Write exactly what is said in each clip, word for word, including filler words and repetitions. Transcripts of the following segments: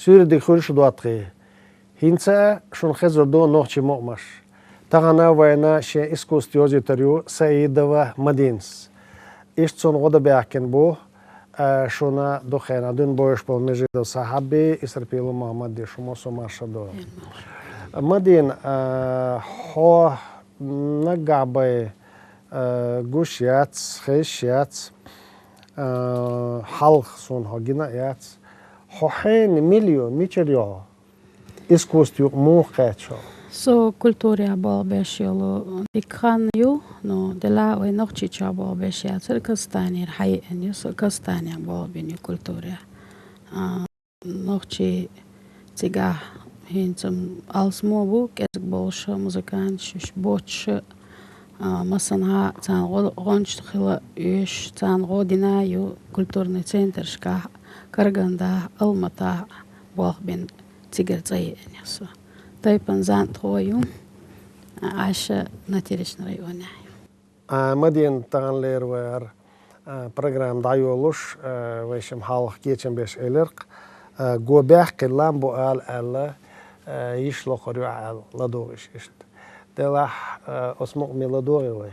Суьйредиг хуьлда шу, доттагӀий. ХӀинца шуна хезар ду нохчий мукъамаш. Тахана вайна шен искусство йовзийтар ю Саидова Мадинас. Иштта цунна гӀо дан баьхкина бу, а, шуна дукха хенахь дуьйна бовзаш болу Межидов Сахьаби, Исрапилов Мухьаммади, шу массо а марша дойла. Мадина, а, хьо наггахь бен, а, гуш яц, хезаш яц, а, хьалха суна хьо гина а яц. Хьо хьенан мила ю, мичара ю хьо? Искусство юкъа муха кхаьчна хьо? Со культурехь болх беш йолу дика хан ю, но делахь вай Нохчийчохь болх беш яцара, Казахстанера хьаеана ю, со Казахстанехь болх бина ю культурехь. А, нохчий цигахь хӀинца алсамо бу, кӀезиг болуш а музыканташ, уьш боцуш а, а, массанхьа царна гӀо-, гӀончаш хила оьшуш, царна гӀо дина а ю культурный центрашкахь, Карагандахь, Алматахь болх бина, цигара цӀа еана ю со. Тайпана зӀамигачо ю, Ӏаш Натеречный районехь ю. А, Мадина, таханлера вай хӀара, а, программа дӀайолуш, а, вай шимма хьалха кечам беш элира-кх, а, го баьккхина лам бу ала аьлла, а, йиш локхур ю аьлла, ладугӀу уьш иштта. Делахь, а, оцу мукъаме ладогӀий вай.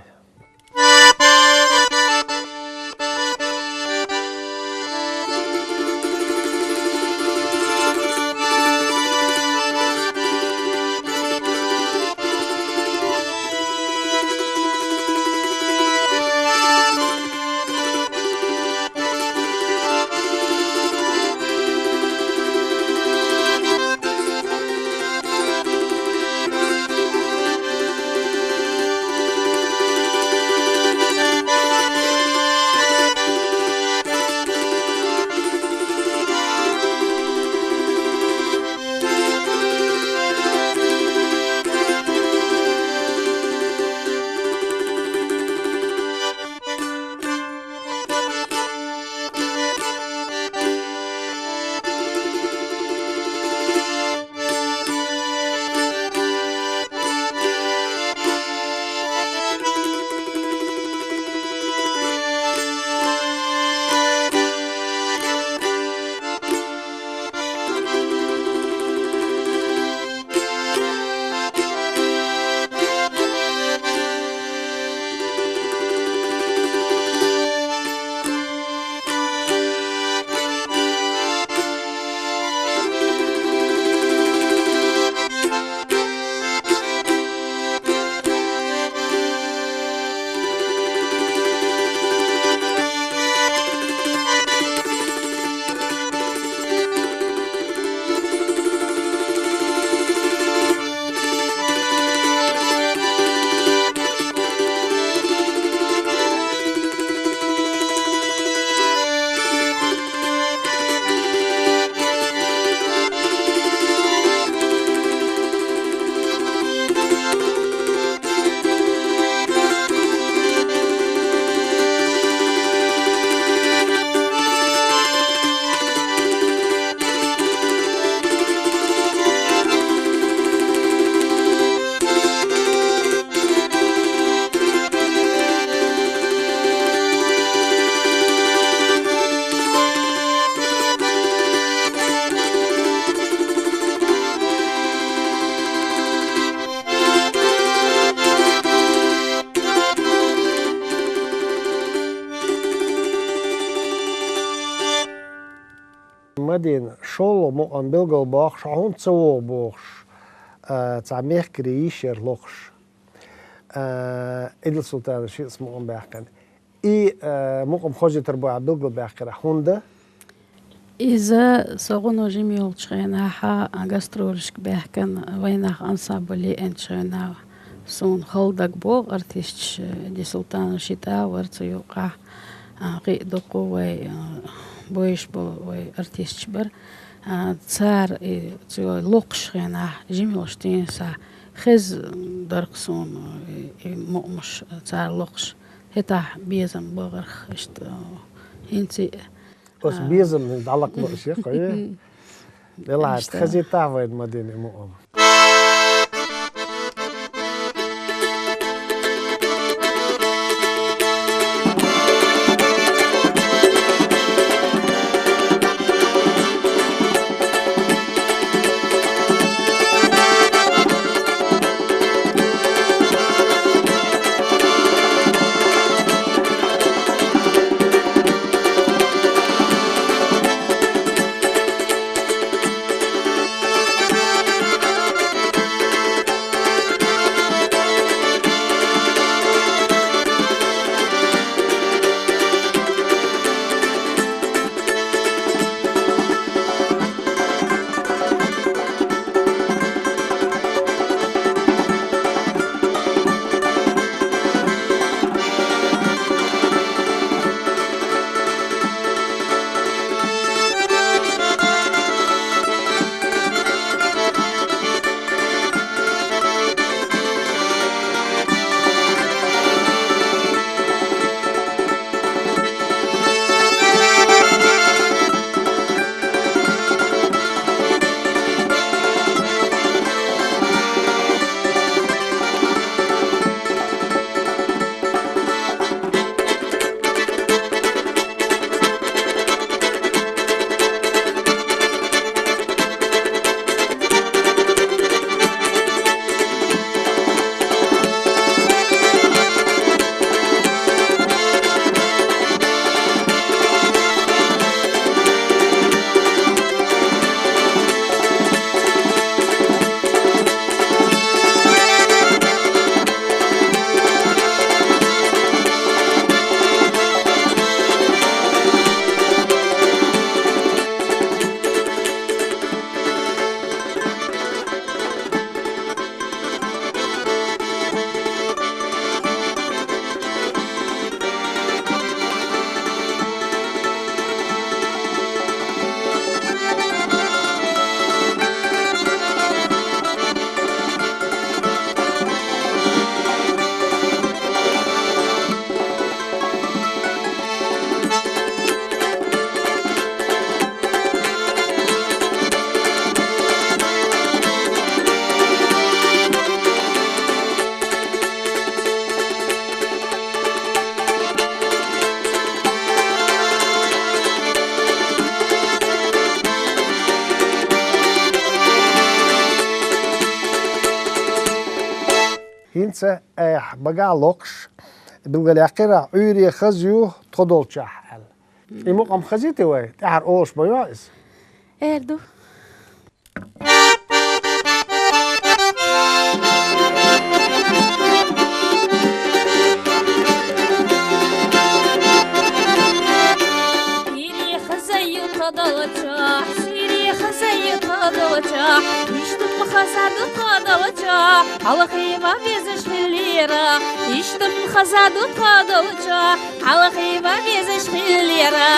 Мадина, шолгӀа мукъам билгалбоккхуш, хьо хӀунда ца вогӀу бохуш, а, цхьа мехкарий йиш яра лохуш. А, Идил Султанов шиъ мукъам баьккхина. И, а, мукъам хозуьйтур бу ахь билгалбаьккхира. ХӀунда? Иза со гӀо но жима йолчу хенахь, а, гастролешка баьхкина, вайнах ансамбль еанчу хенахь суна хала дагабогӀу артисташ, э, Идил Султанов шиъ а вара цу юкъахь, а, кхин а дуккха вай, а, бовзуш болу вай артисташ бара. А, цара и цу локхуш хенахь жима йолуш дийнахь хезна дара-кх суна и, и мукъамаш цара локхуш. ХӀетахь безам бахара-кх иштта, хӀинца а. Оцу безамна дӀалакхло шех, кхо, е? Делахь, иштта хазийтахь вайна, Мадина, и мукъам. ХӀинца айхьа багахь локхуш, билгалъяьккхира, Ӏуьйре хаза ю тхо долчохь аьлла. И мукъам хазийтий вай? ТӀаьхьара олуш ма йо иза? Эр ду. Ӏуьйре хаза ю тхо долчохь, Ӏуьйре хаза ю тхо долчохь, иштта-м хаза ду тхо долчохь, хьалхе ван везаш хиллера, иштта-м хаза ду тхо долчохь, хьалхе ван везаш хиллера.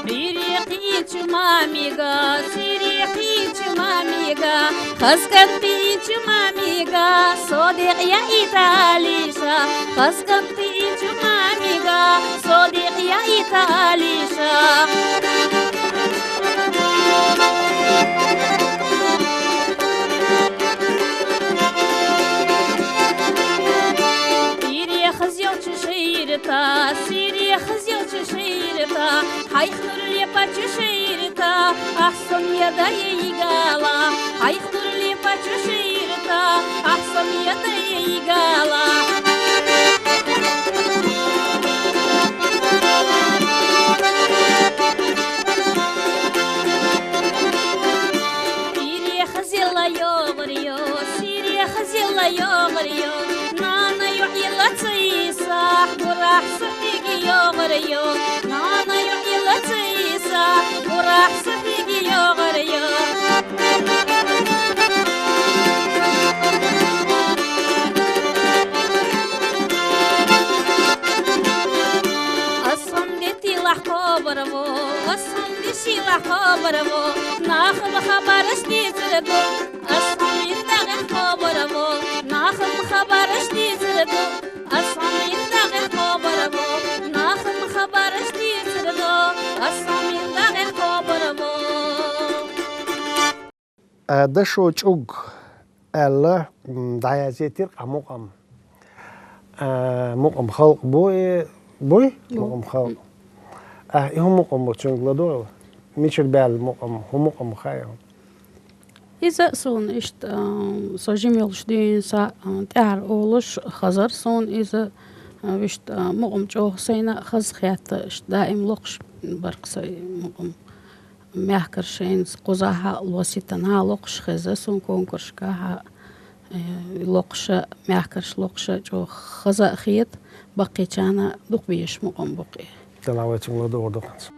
Ӏуьйре кхийчу мамига, Ӏуьйре кхийчу мамига, хаза кӀант кхийчу мамига, со декъа яийта алийша, хаза кӀант кхийчу мамига, со декъа яийта алийша. Ӏуьйре хаза йолчу шайрата, Ӏуьйре хаза йолчу шайрата, хьайх нур лепачу шайрата, ахь со ма ядай гала, хьайх нур лепачу шайрата, ахь со ма ядай гала. Ӏуьйре хазелла йогӀур йо, Ӏуьйре хазелла йогӀур йо, нана юьхь йилла ца йисахь, гурахь со хьоьга йогӀур йо, нана юьхь йилла ца йисахь, гурахь со хьоьга йогӀур йо. Ас хӀун де тилахь кхобур ву, ас хӀун де шилахь кхобур ву, нахала хабарш дийцар ду. Ас хӀун де дагахь кхобур ву, нахала хабарш дийцар А, дашо чӀуг аьлла, м, дӀаяздайтира къа мукъам. А, мукъам халкъ бу и, буй? Бу. Мукъам халкъ. А, и хӀун мукъам бу, цуьнга ладогӀал? Мичара баьлла мукъам, хӀун мукъам хаьа? Иза а суна иштта, а, со жима йолуш дуьйна схьа, а, тӀаьхьара олуш хазар суна иза, а, вуьшта, а, мукъам чӀогӀа сайна а хаза хетта, иштта даим локхуш бара-кх со и мукъам. Мехкара шайна кхузахь а лосийтина локхуш хеза суна конкурсашкахь а, э, локхуша, мехкарш локхуша чӀогӀа хаза а хета, баккхийчарна дукха безаш мукъам бу-кх и. Делахь вай цуьнга ладогӀур ду хӀинца.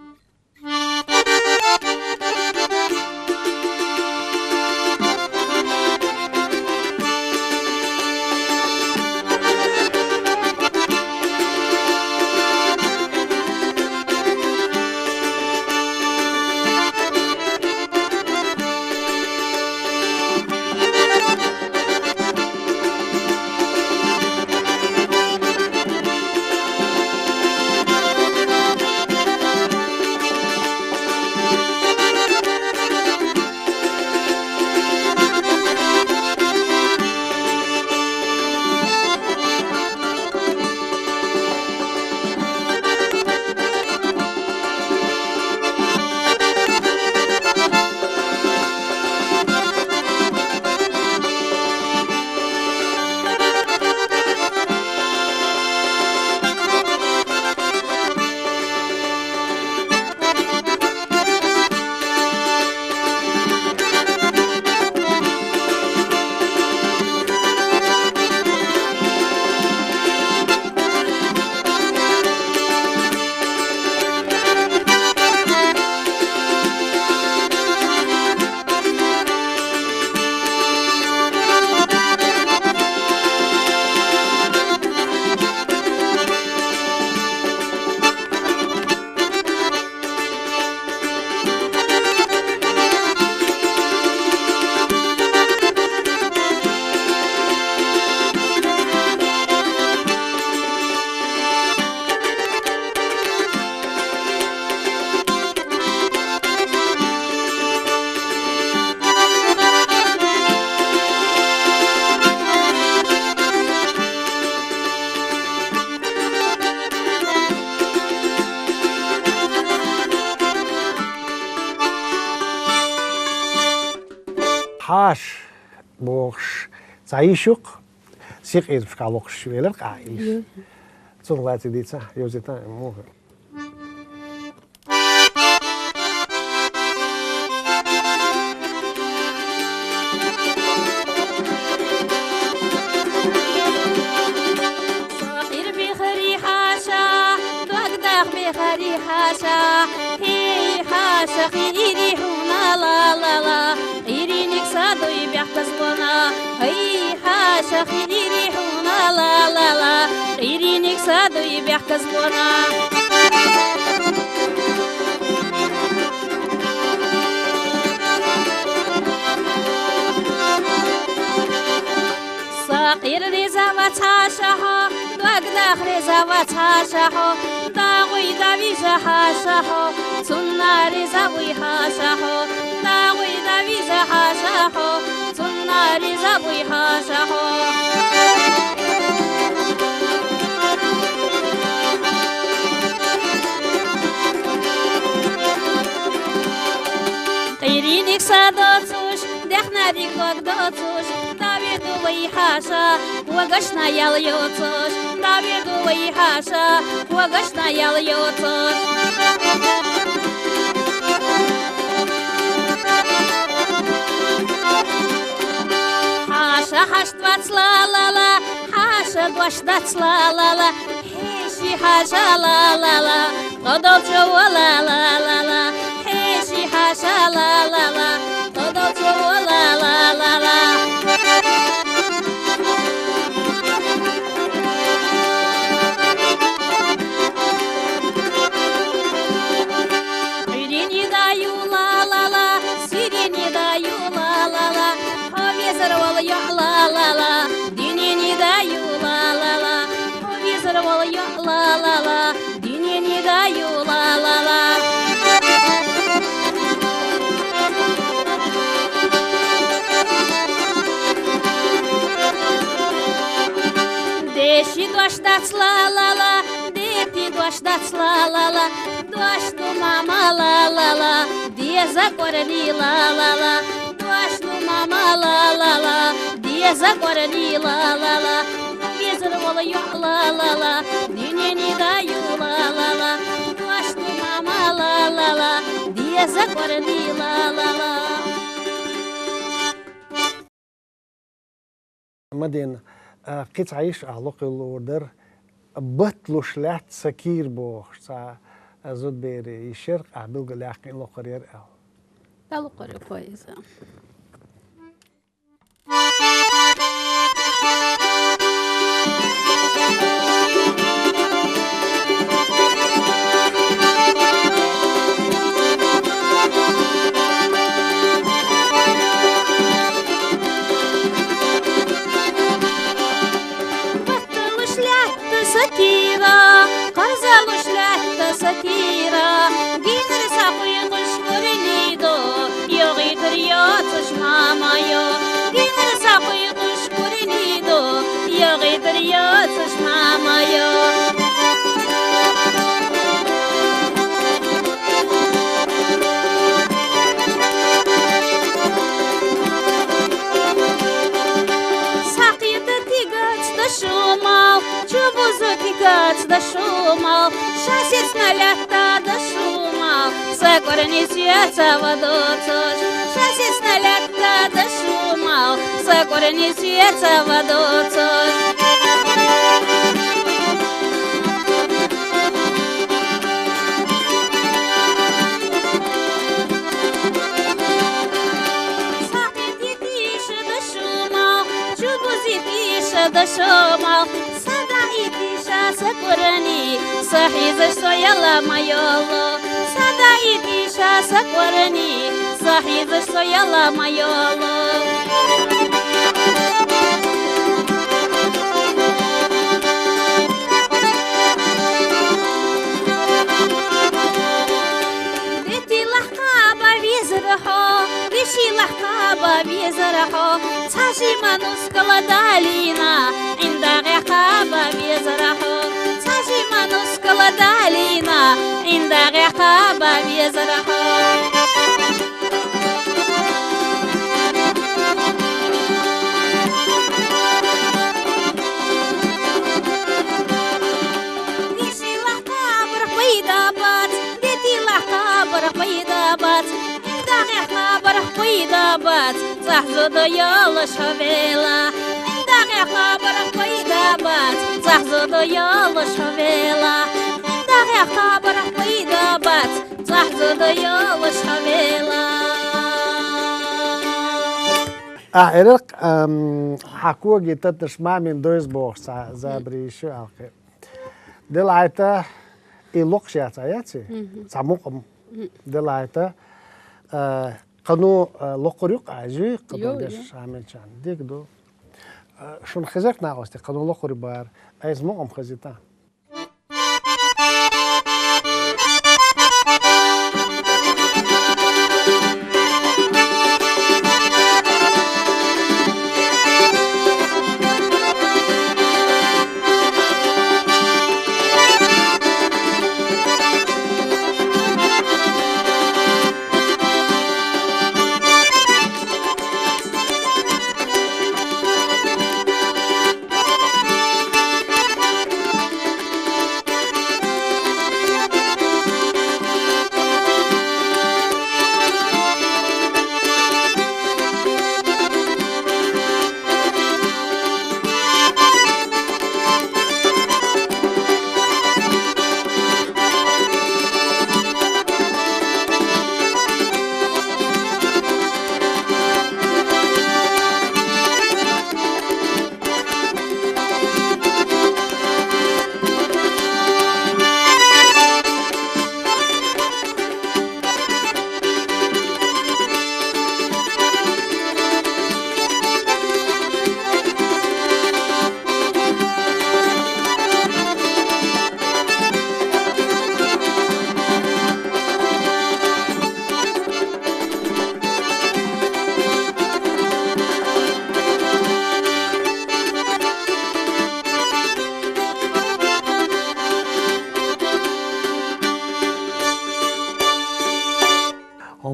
Хьаша бохуш цхьа йиш ю-кх, синкъерашкахь локхуш велира-кх ахь йиш. Ю. Цунах лаьцна дийца, йовзийта муха. Сакъийра бехарий хьаша, дог даха бехарий хьаша, хӀей хьаша, хийрий хьуна ла ла ла, къийрениг садой бехказлона, хӀей хьаша, хийрий хьуна ла ла ла, къийрениг садой бехказлона. Сакъийра реза вац хьаша хьо, дог даха реза вац хьаша хьо, дагӀой дӀавижа хьаша хьо, цунна реза вуй хьаша хьо, дагӀой дӀавижа хьаша хьо, цунна реза вуй хьаша хьо. Къийрениг са доцуш, даьхнариг дог доцуш, дӀавер ду вай хьаша, когашна ял йоцуш, дӀавер ду вай хьаша, когашна ял йоцуш. Хьаша хьашт вац ла ла ла, хьаша дош дац ла ла ла, хьеший хьаша ла ла ла, тхо долчу ла ла ла ла, хьеший хьаша ла ла ла, тхо долчу ла ла ла ла. Къийрениг даю ла ла ла, сирениг даю ла ла ла, хьо везар волу йоӀ ла ла ла, динениг даю ла ла ла, хьо везар волу йоӀ ла ла ла, динениг даю ла ла ла. Эши дош дац ла-ла-ла, дети дош дац ла-ла-ла, дош ду мама ла-ла-ла, деза кӀорни ла-ла-ла, дош ду мама ла-ла-ла, деза кӀорни ла-ла-ла, везар вола йоӀ ла-ла-ла, дунени даю ла-ла-ла, дош ду мама ла-ла-ла, деза кӀорни ла-ла-ла. Мадина, а, кхы цхьа йиша а локхуш луур дара, «Бат луш лаьтта са кийра» бохуш, цхьа, а, зудаберан йиша яра, а, билггал яьккхина локхур яра аьлла. ДӀалокхур ю-кх иза. Бат луш лаьтта са кийра, кхаза луш лаьтта са кийра, генара схьакхойкхуш кӀорни ду, йогӀийтар йоцуш мама ю. Генара схьакхойкхуш кӀорни ду, йогӀийтар йоцуш мама ю. Схьакхета тигаца дошо мах, чубуза тигаца дошо мах, ша сецна лаьтта дошо мах, са кӀорни соьца ва доцуш. Ша сецна лаьтта дошо мах, са кӀорни соьца ва доцуш. Схьакхета тиша дошо мах, чубуза тиша дошо мах, са даийтий ша са кӀорни, са хьийзаш со яла ма йолу. Са даийтий ша са кӀорни, са хьийзаш со яла ма йолу. Дети лахкъа бан везара хьо, веши лахкъа бан везара хьо, цхьа жима нускал далийна, ӀиндагӀехь кхаба везара хьо. Цхьа жима нускал далийна, ӀиндагӀехь кхаба везара хьо. Веши лахкъа барх пайда бац, дети лахкъа барх пайда бац, ӀиндагӀехь кхабарх пайда бац, цӀахь зуда йолуш хьо велахь. ДагӀехь кхабарх пайда бац, цӀахь зуда йолуш хьо велахь. ДагӀехь кхабарх пайда бац, цӀахь зуда йолуш хьо велахь. Ахь эрарх, ам, хьан коги татнаш мамин дойза бохуш цхьа забаре йиш ю аьлла кхин. Делахьайта, и локхуш яц, а яц и? Мгм. Цхьа мукъам. Мгм. Делахьайта, а, кхано, а, локхур ю-кх, а, жи, кхано Ю, деш ю. Шамилчан. Дика ду. А, шуна хезарх, накъостий, кхано локхур бара. Айса мукъам хазита.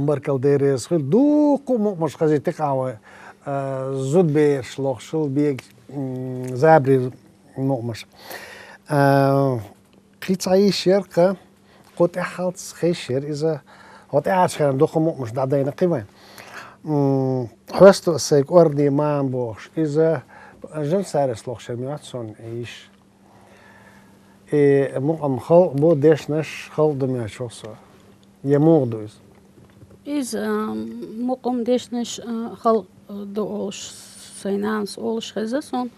Баркал, дерригаш хила дукха мукъамаш хазийта тӀаккха вай, а, зудабераш лохаш хила бега, м, забаран мукъамаш. А, кхин цхьа йиш яр-кх, кхо тӀеххьалца хезаш яр иза, хьо тӀехьарча хенахь дукха мукъамаш дӀадайна-кх вайна. М, хьоьсту ас сайга «Орден мама» бохуш, иза жансарес лохаш яр ма яц сона йиш. И мукъам халкъ бу, дешнаш халкъ ду моьттуш ва со. Я муха ду иза? Иза, а, мукъам, дешнаш, а, халкъ ду олуш сайн нанас олуш хезна суна.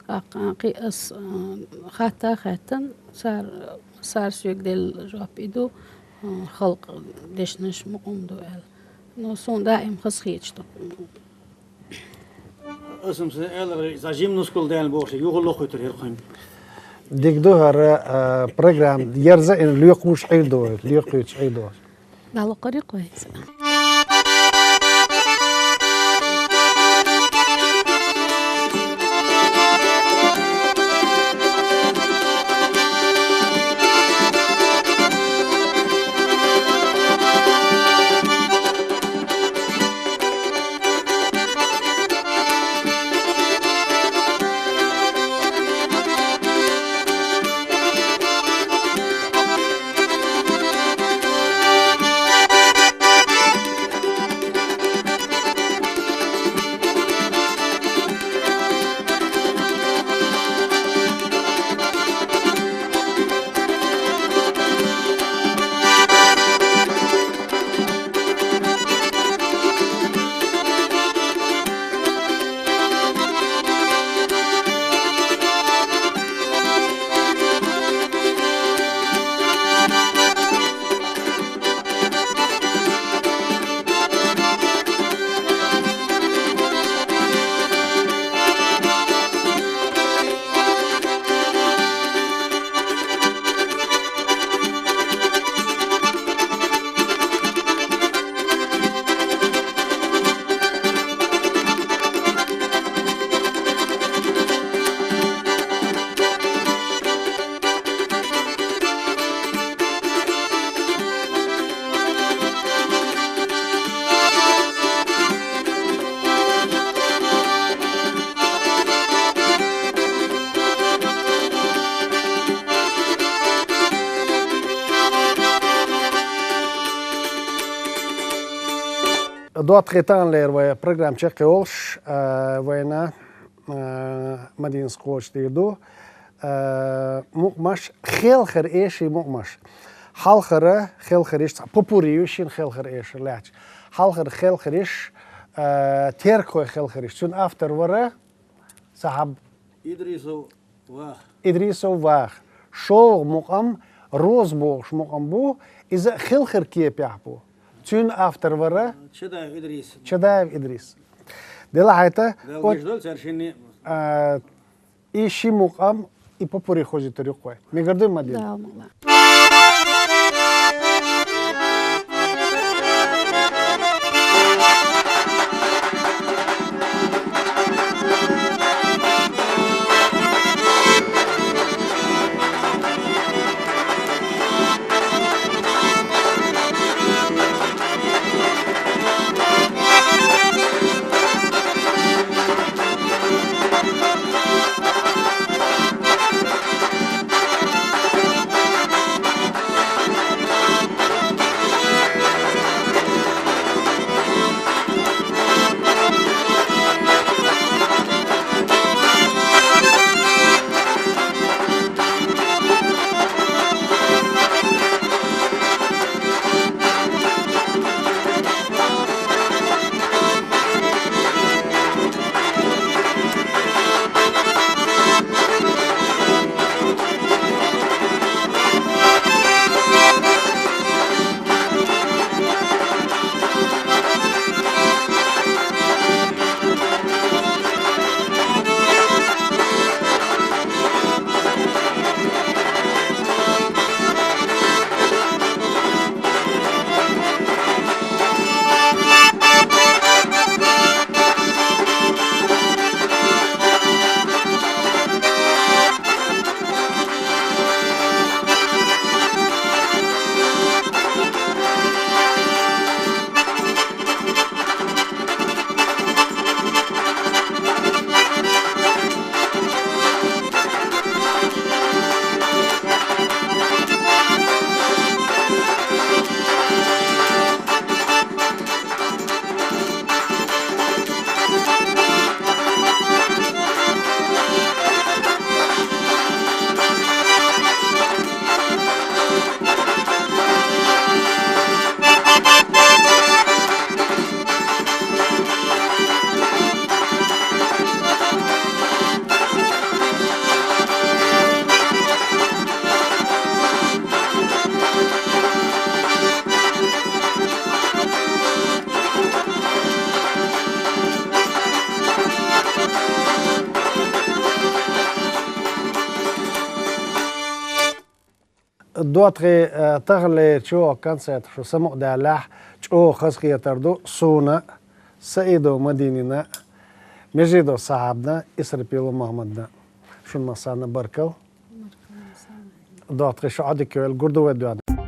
ТӀаккха, а, кхин ас, а, хатта а хаьттина, цара, цара соьга делла жоп и ду, а, халкъ, дешнаш, мукъам ду аьлла. Ну, суна даим хазахеташ ду. Аса-м сан аьллера, иза жима нускал даьлла бохуш, юха лохуьйтур хӀара кхуьнга. Дика ду хӀара, а, программа, ерза а йина, лоькхуш Ӏийр ду вай, лоькхуьйтуш Ӏийр ду. ДӀалокхур ю-кх вай иза. ДоттагӀий таханлера вай программа чекхйолуш, а, вайна, а, Мадинас кхочушдийр ду, а, мукъамаш, хелхара эший мукъамаш. Хьалхара хелхараш, цхьа попурри ю шина хелхара эшар лаьтташ. Хьалхара хелхараш, а, теркахой хелхараш. Цуьнан автор вара Сахьаб Идрисов Ваха. Идрисов Ваха. ШолгӀа мукъам, «Роза» бохуш мукъам бу, иза хелхара кепехь бу. Цуьнан автор вара Чадаев Идрис. Чадаев Идрис. Делахь хьайта, Дала от-, гечдойла цара шинна а. А, и ши мукъам, и попурри хозуьйтур ю-кх вай. Мегар дуй, Мадина? Дала мукъ лахь. ДоттагӀий, э, таханлерча концерта шу самукъадаьлча, чӀоагӀа хазахетар ду суна, Саидов Мадинина, Межидов Сахьабна, Исрапилов Мухьмадна. Шун массарна баркал. ДоттагӀий, шу Ӏодика йойла, гургда вай доьзна.